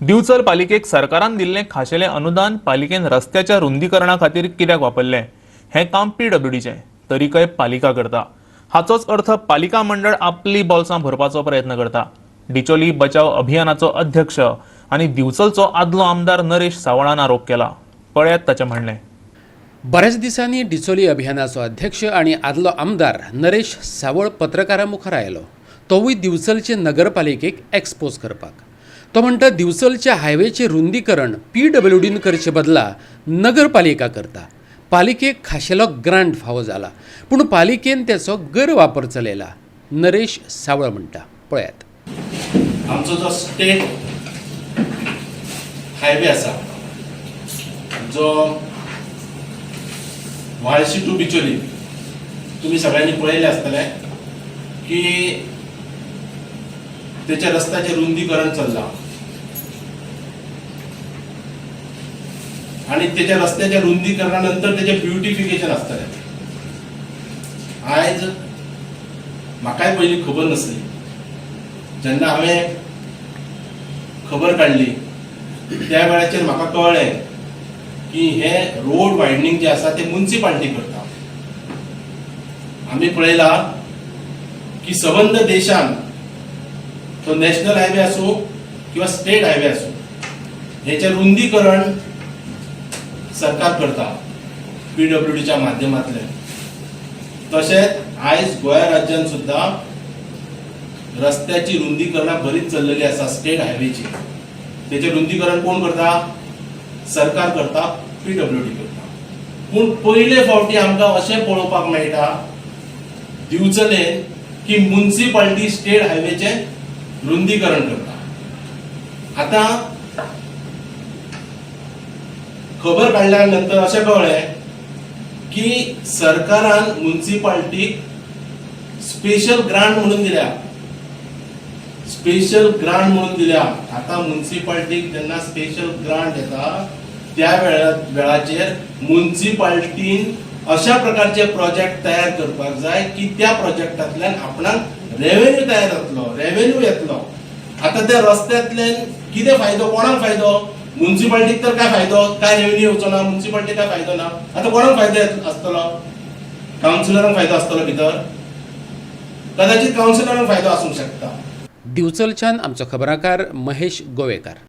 दिवचल पालिकेक सरकारान दिल्लें खाशेलें अनुदान पालिकेन रस्त्याच्या रुंदीकरणा खातीर कित्याक वापरलें? हें काम पीडब्ल्यूडीचें, तरीकय पालिका करता. हाचोच अर्थ पालिका मंडळ आपली बोल्सां भरपाचो प्रयत्न करता. डिचोली बचाव अभियानाचो अध्यक्ष आनी दिवचलचो आदलो आमदार नरेश सावळान आरोप केला. पळयात ताचें म्हणणें. बऱ्याच दिसांनी डिचोली अभियानाचो अध्यक्ष आनी आदलो आमदार नरेश सावळ पत्रकारां मुखार आयलो, तोवूय दिवचलचे नगरपालिकेक एक्सपोज करपाक. तो म्हणटा, दिवचलच्या हायवेचें रुंदीकरण पीडब्ल्यूडीन करचे बदला नगरपालिका करता. पालिकेक खाशेलो ग्रांट फावो जाला, पूण पालिकेन तेचो गैरवापर चलयला. नरेश सावळ म्हणटा, पळयात. आमचो जो स्टेट हायवे आसा, जो व्हाळशी टू बिचोली, तुमी सगळ्यांनी पळयलें आसतलें की तेच्या रस्त्याचें रुंदीकरण चल्लां आनी तेच्या रस्त्याच्या रुंदीकरणा नंतर तेचें ब्युटिफिकेशन आसतलें. आयज म्हाकाय पयलीं खबर नासली. जेन्ना हांवें खबर काडली त्या वेळाचेर म्हाका कळ्ळें की हे रोड वायडनींग जे आसा ते मुन्सिपाल्टी करता. आमी पळयला की सबंद देशान, तो नॅशनल हायवे आसूं किंवा स्टेट हायवे आसूं, हेचें रुंदीकरण सरकार करता पीडब्ल्यूडीच्या माध्यमांतल्यान. तशेंच आयज गोंया राज्यान सुद्दां रस्त्याची रुंदीकरणां बरीच चल्लेली आसा स्टेट हायवेची. तेचें रुंदीकरण कोण करता? सरकार करता, पीडब्ल्यूडी करता. पूण पयले फावटी आमकां अशें पळोवपाक मेळटा दिवचलेन की मुन्सिपाल्टी स्टेट हायवेचें रुंदीकरण करता. आतां खबर काडल्या नंतर अशें कळ्ळें की सरकारान मुन्सिपाल्टीक स्पेशल ग्रांट म्हणून दिल्या, स्पेशल ग्रांट म्हणून दिल्या. आतां मुन्सिपाल्टीक जेन्ना स्पेशल ग्रांट येता, त्या वेळाचेर मुन्सिपाल्टीन अशा प्रकारचे प्रोजेक्ट तयार करपाक जाय की त्या प्रोजेक्टांतल्यान आपणाक रेव्हेन्यू तयार जातलो, रेव्हेन्यू येतलो. आतां त्या रस्त्यांतल्यान कितें फायदो? कोणाक फायदो? मुन्सिपाल्टीक तर काय फायदो? काय रेव्हेन्यू येवचो ना, मुन्सिपाल्टीक काय फायदो ना. आतां कोणाक फायदो आसतलो? कावन्सिलरांक फायदो आसतलो भितर? कदाचित कावन्सिलरांक फायदो आसूंक शकता. दिवचलच्यान आमचो खबराकार महेश गोवेकार.